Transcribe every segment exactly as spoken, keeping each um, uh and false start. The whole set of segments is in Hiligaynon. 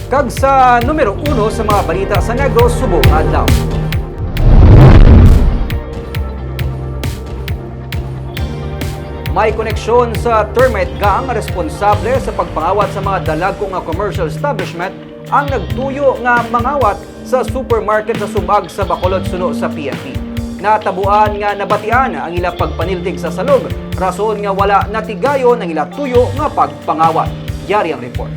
Kag sa numero uno sa mga balita sa Negros subong nga adlaw. May koneksyon sa termite gang nga responsable sa pagpangawat sa mga dalagko nga commercial establishment ang nagtuyo nga mangawat sa supermarket sa Sumag sa Bacolod suno sa P N P. Natabuan nga nabatian ang ila pagpaniltig sa salog, rason nga wala natigayon ang ila tuyo nga pagpangawat. Yari ang report.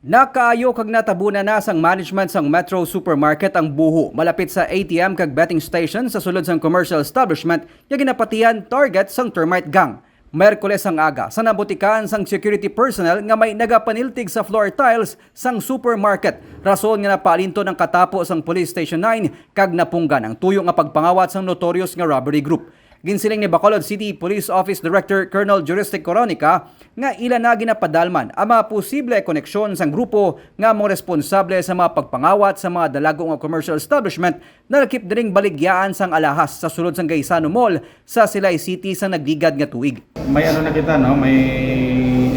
Nakaayo kag natabunan na sang management sang Metro Supermarket ang buho malapit sa A T M kag betting station sa sulod sang commercial establishment nga ginapatihan target sang termite gang. Merkules ang aga, sa nabutikan sang security personnel nga may nagapaniltig sa floor tiles sang supermarket, rason nga napaalinton ang katapo sang Police Station nine kag napunggan ang tuyo nga pagpangawat sang notorious nga robbery group. Ginsiling ni Bacolod City Police Office Director Colonel Juristic Coronica nga ila na ginapadalman ang mga posible koneksyon sang grupo nga amo responsable sa mga pagpangawat sa mga dalago nga commercial establishment nalakip diri nga baligyaan sang alahas sa sulod sang Gaisano Mall sa Silay City sa nagligad nga tuig. May ano na kita, no? May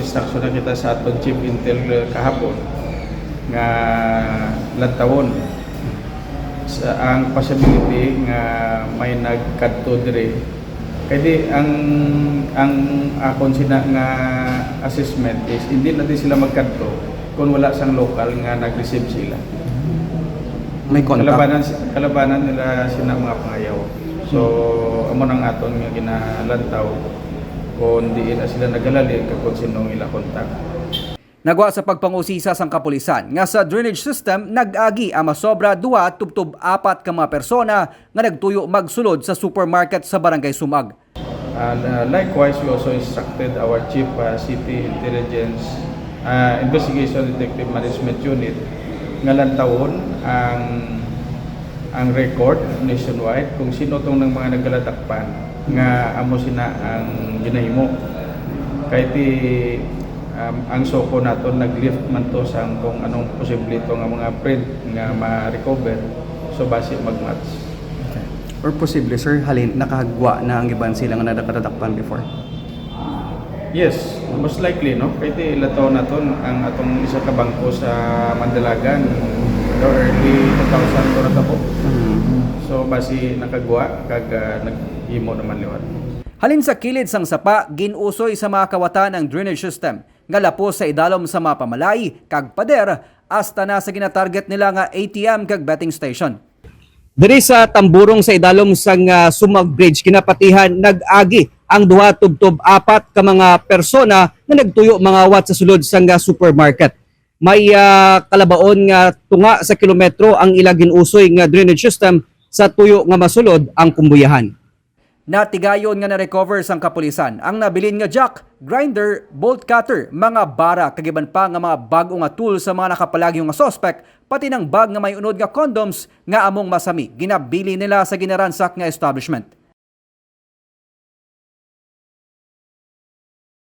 instruction na kita sa aton Chief Intel kahapon nga lantawon sa, ang possibility nga may nagkadto diri. Kay di, ang, ang akon sina nga assessment is hindi na di sila magkadto kung wala sang lokal nga nag-receive sila. May contact? Kalabanan, kalabanan nila sina mga pangayaw. So, amo nang aton nga ginalantaw kung diin na sila nagalalim kag kung sino ang ila contact. Nagwa sa pagpangusisa sang kapulisan nga sa drainage system nag-agi ang masobra duha tubtob apat ka mga persona nga nagtuyo magsulod sa supermarket sa Barangay Sumag. And, uh, likewise, we also instructed our Chief, uh, City Intelligence, uh, Investigation Detective Management Unit nga lantawon ang, ang record nationwide kung sino tong nang mga nagaladakpan nga amo sina ang ginahimo. Kay ti, um, ang SOCO naton nag-lift man to sang kung anong posible to nga mga print nga ma-recover. So, basi mag-match. Okay. Or posible, sir, halin, nakahagwa na ang iban sila nga nagkadakpan before? Yes, most likely, no? Kay ti lataw naton ang atong isa ka bangko sa Mandalagan, the early two thousand to natabo. Mm. So, basi nakagwa, kag, ah, naghimo naman liwat. Halin sa kilid sang sapa, gin-usoy sa mga kawatan ang drainage system nga lapos sa idalom sa mga pamalay kag pader, hasta na sa ginatarget nila nga A T M kag betting station. Diri sa tamburong sa idalom sang, ah, Sumag Bridge, kinapatihan nag-agi ang duha tubtob apat ka mga persona nga nagtuyo mangawat sa sulod sang, ah, supermarket. May, ah, kalabaon nga tunga sa kilometro ang ila gin-usoy nga drainage system sa tuyo nga masulod ang kumbuyahan. Natigayon nga na-recover sang kapulisan ang nabilin nga jack, grinder, bolt cutter, mga bara, kag iban pa nga mga bag-o nga tool sa mga nakapalagyo nga suspek, pati nang bag nga may unod nga condoms nga among masami ginabili nila sa ginaransak nga establishment.